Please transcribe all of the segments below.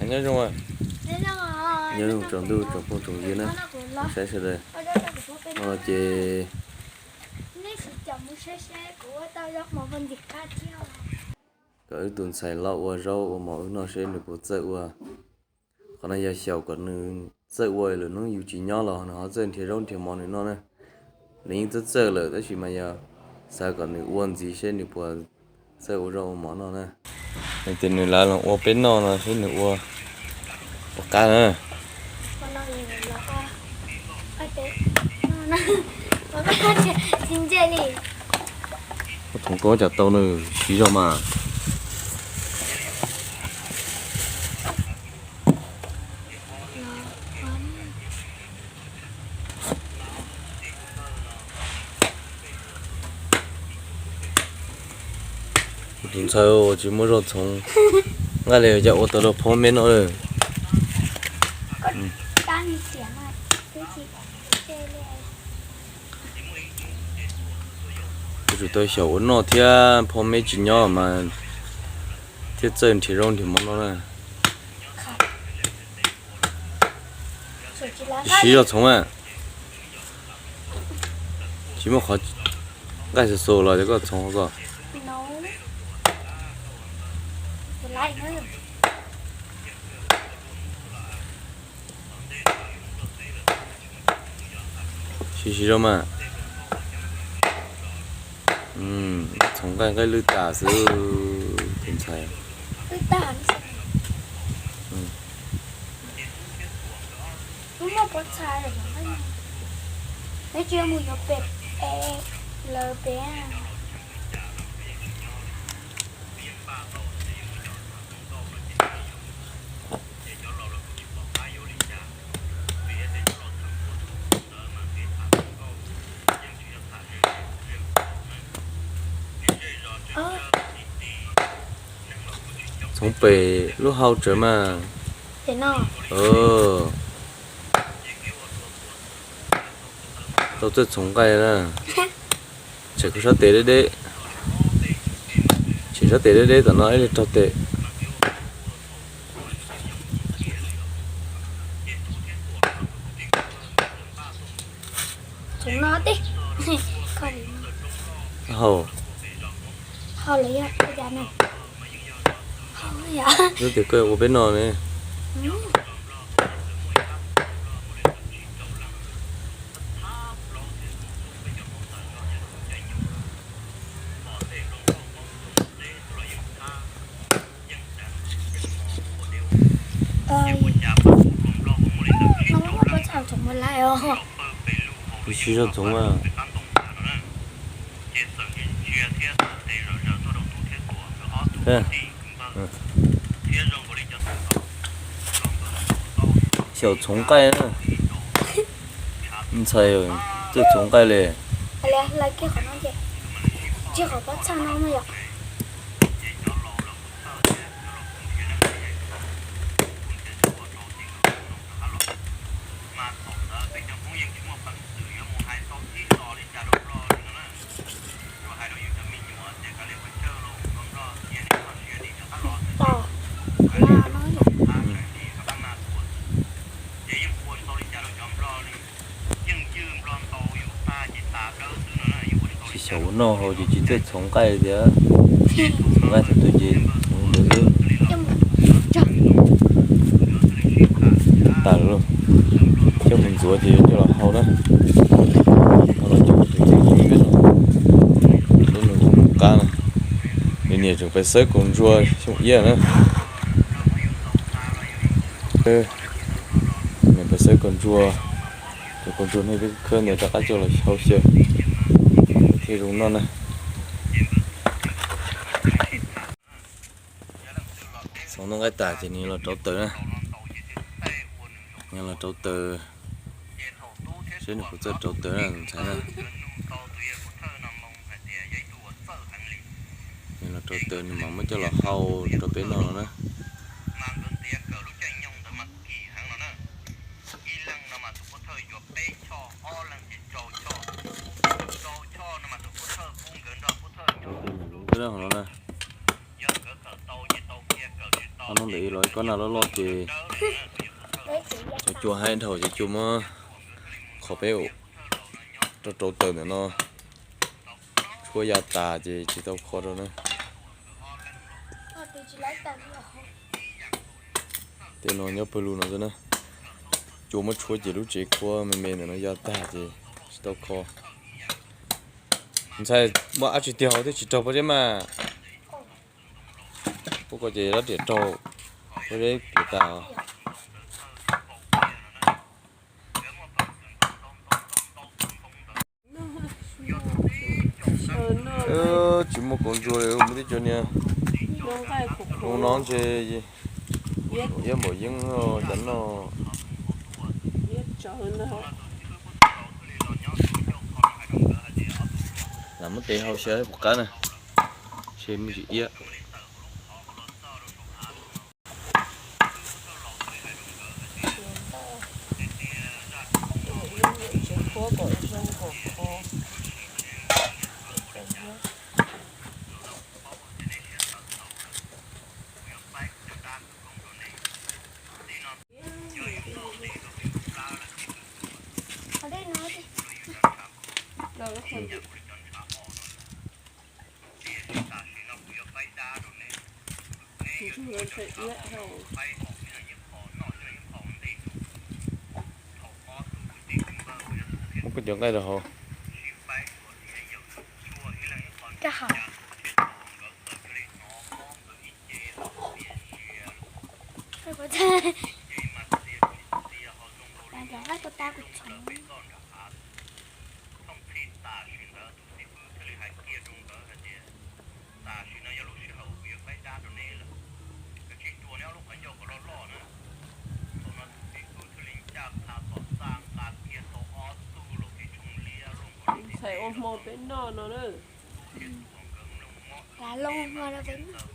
Nyob zoo, nyob zoo tsaus ntuj tsoom phooj tsoom ywg na, saib sawv daws. No ces kom wb tus ntxhais los ua zaub ua mov wb noj seb nws puas txawj ua. Qhov no yog xyaum kom nws txawj ua, lwm hnub yus tsis nyob los nws ho txawj nrhiav zaub nrhiav mov nws noj na. Nws yeej txawj txawj lawm tab sis mas yog xav kom nws ua ntxiv seb nws puas txawj ua zaub ua mov noj na. Nws tias nws lawv los ua peb noj no seb nws ua, ua qab na. Ua thoov koob cas tau nws siv zog mas. Kuv tus ntxhais tsis muaj zog txhoov nqaij li cas ua tau rau phob meb noj lawm. Kuv tsum tau xyaum ua noj thiab phob meb tsis nyob mas thiaj txawj nrhiav zaub nrhiav mov noj na. Siv zog txhoov a. Tsis muaj qhov nqaij xu xu los cov koj txhoov ko. Siv siv zog mas. Txhoov nqaij nqaij lwj tas xwb tus ntxhais. Txhoov pem lub hau tsawv mas. Tau txawj txhoov nqaij na. Tshem kuv sab tes deb deb. Tshem sab tes deb deb tom no ib li raug tes. Hau. Lub tias koj ua peb noj ne. Siv zog txhoov a. Xyaum txhoov nqaij na. Ntxhais txawj txhoov nqaij li. Tsis xyaum ua noj hauv ces tsis txawj txhoov nqaij tias. Txhoov nqaij thaum twg ces txhoov ntawd xwb. Tas lawm, coj mus ntxuav ces yuav coj los hau na. Hau los coj mus ntxuav ces lub nws ua mus qab na. Niam tseem pais xawb kaus ntsuag xyoo iab na. Niam pais xawb kaus ntsuag, cov kaus ntsuag nej khawb ntawd rov qab coj los hau xyaw thiaj zoo noj na. Txhoov noj nqaij tas ces nws los rauv taws na. Nws los rauv taws, seb nws puas txawj rauv taws na tus ntxhais na. Nws los rauv taws nws mam muab coj los hau rau peb noj no na. Rauv taws nws lub nqab no na. Ob hnub ntawd los ib kob nag loj loj ces cov cua haib dhau ces cua muab qhov peb rau rau taws ntawm no tshuab ya tas ces tsis tau kho rau na. Tej no nyob pawg lug no xwb na. Cua muab tshuab ces lub tsev khuab me me ntawm no ya tag ces tsis tau kho. Ntxhais, muaj dab tsi tiag hauv thiaj tsis raug pob zeb mas. Ub, ko ces lab riam raug pob zeb piam tas. Tsis muaj kaus ntsuag li, muaj tib co niag zoo no ntshe iab npaum yeeb cov noj. Lam muab tes hau xyaw puas qab na, ntshe muaj tsis iab. Muab koj cov nqaij rau hauv. Ntxhais ua hmo peb noj no na. Lam loo hmo rau peb noj.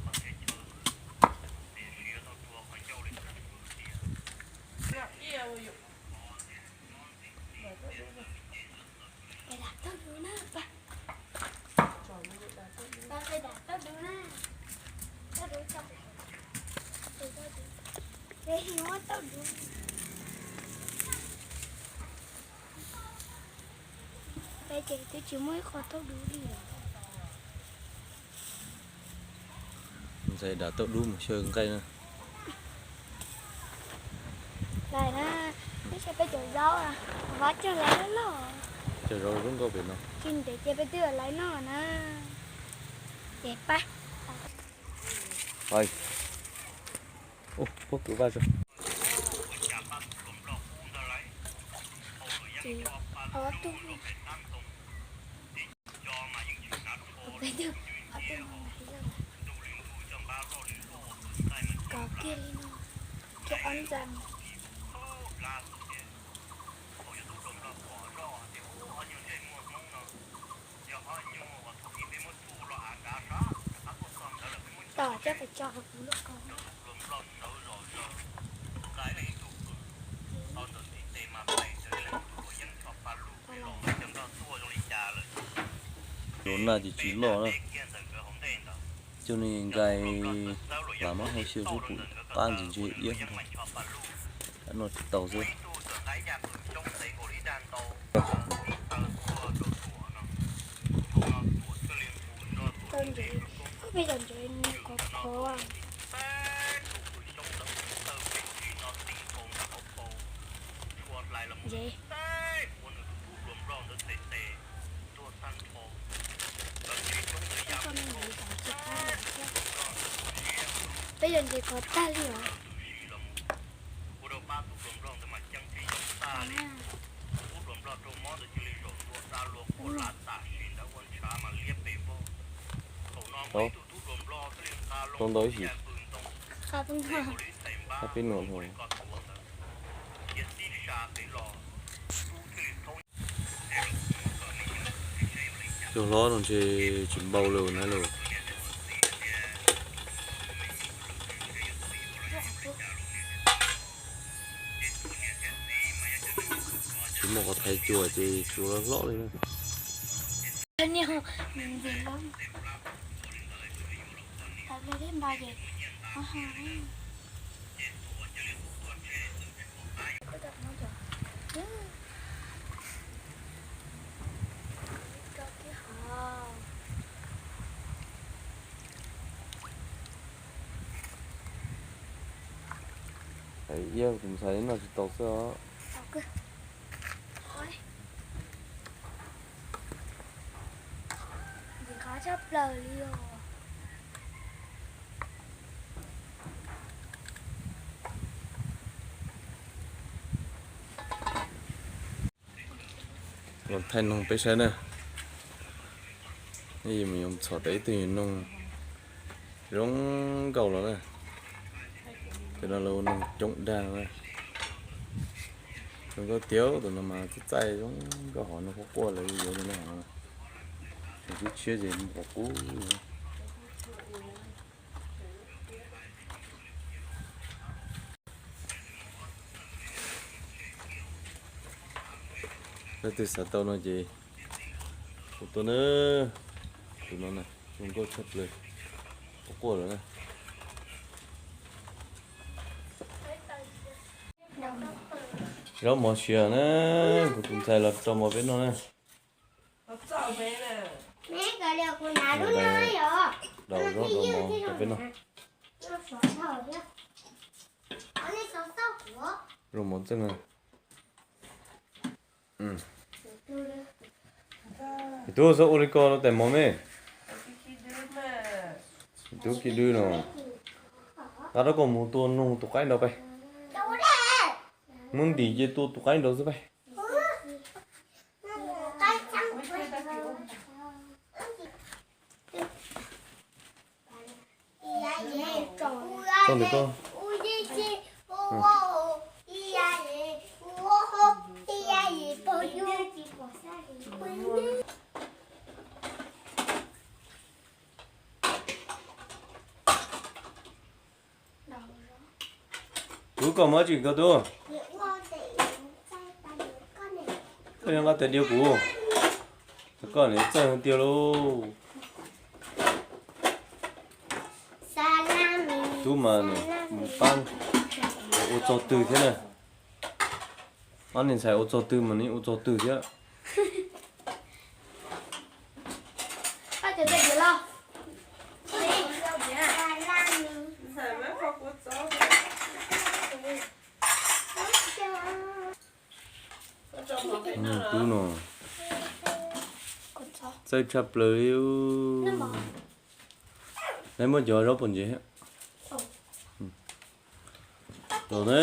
Peb dam taub dub na, peb dam taub dub na, taub dub tso, peb muab taub dub. Peb ces twb tsis muaj ib qho taub dub li lawm. Ntxhais dam taub dub mus xyaw nqaij na. Lawm na, peb xyaw peb cov zaub, vaj tseem lawv loj loj. Cov zaub zoo nkauj pem no. Tsis ntev ces peb twb lawv noj na. Ces pab. Ua, pob kws vaj tso. Ces ob tug, peb twb ob tug no na, kov kiag li no, cov ob ntxa. Tom coj pes tso hauv kuv lub ko. Lub naj ces tsis loj na. Coj nej nqaij lam muab hau xyaw seb puas qab ntxiv ntshe iab no tsis tau xwb. Tau ntsev, peb cov ntsev khov khov. Ntsev. Peb cov ntsev khov tag li os. Tau ntau ib yim. Qab peb nua. Qab peb nua. Cua hlob no ntshe tsis npau lawm na lawm. Tsis muaj qhov thaiv cua ces cua hlob hlob li na. Iab tus ntxhais noj tsis tau xwb os. Qab tshaj plaws li os. Los thaij noog peb saib na. Mus txhom tau ib tug noog zoo nkauj los na. Tus no los noog coob dag na. Zoo nkauj tiag, tus no mas txaij txaij zoo nkauj, hov noog quaj quaj lawv yuav li no. Tus tshiab tshiab ces qub qub. Leej twg xav tau no ces hu tuaj na. Tus no na, zoo nkauj tshaj plaws, quaj quaj lawm na. Zaub mov siav na, kuv tus ntxhais los rau mov peb noj na. Rau zaub rau mov rau peb noj. Rau mov txeej na. Tub, txhob ua li ko rau tais mov me. Tub, kis dw no. Qab rau koj mus tua noog tus qaib nraud pais. Muab ntim ces tua tus qaib nraud xwb pais. Txog ntawm koj. Kuv koj muab tsis koj tub. Koj yuav nqa tais diav kuv. Koj niam txawj tiag lauj. Tub mas mus pab ua txog twg thiab na. Ob niag ntxhais ua txog twg mas nws ua txog twg thiab. Tub no txawj tshaj plaws li. Neb muab cov zaub pom ntsev. Los na,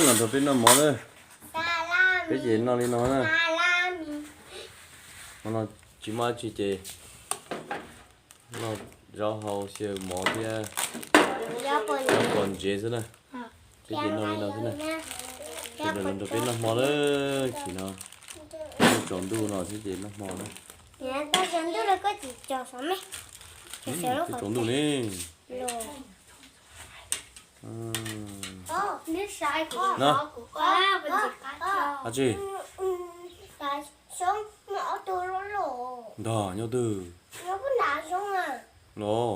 los nrog peb noj mov na. Peb ces noj li no na. Hmo no tsis muaj dab tsi ces noj zaub hau xyaw mov thiab zaub pom ntsev xwb na. Peb ces noj li no xwb na. Sawv daws los nrog peb noj hmo na. Chim no tsaus ntuj no thiab ces noj hmo na. Tsaus ntuj ne. Ab tsi. Ntag nyob twg los.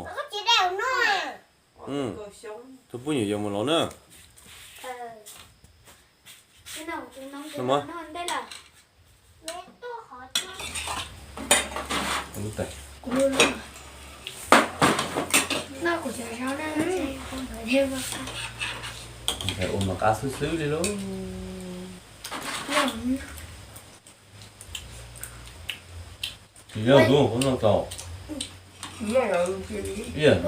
Tus pub nyuam yaus mus los na. Ua mas qab xwb xwb li lauj. Tsis yog tus, kuv noj tau. Ib yam.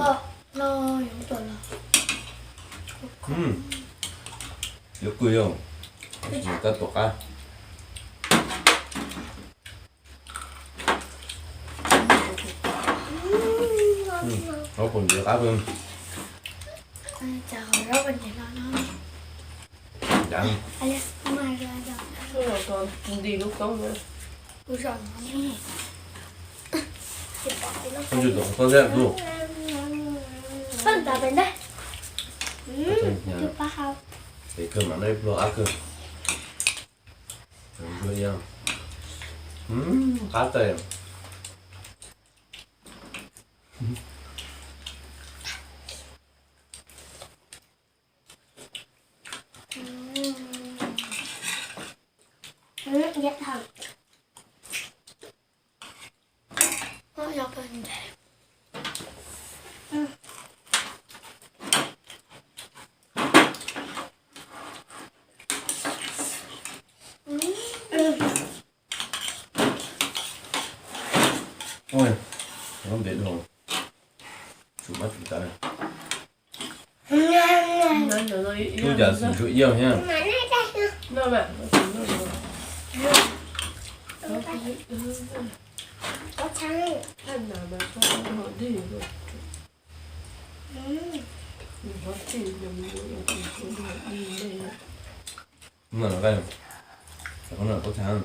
Yuav kawg yog, tab tom qab. Zaub pom ntsev qab kawg. Nti lub koob. Koj tsis tom koj thiab tus. Ces kawg mas noj ib pluag qab kawg. Qab tag. Muab tsis tau. Tub cas xim ntsuab iab thiab. Qhov no qab tshaj.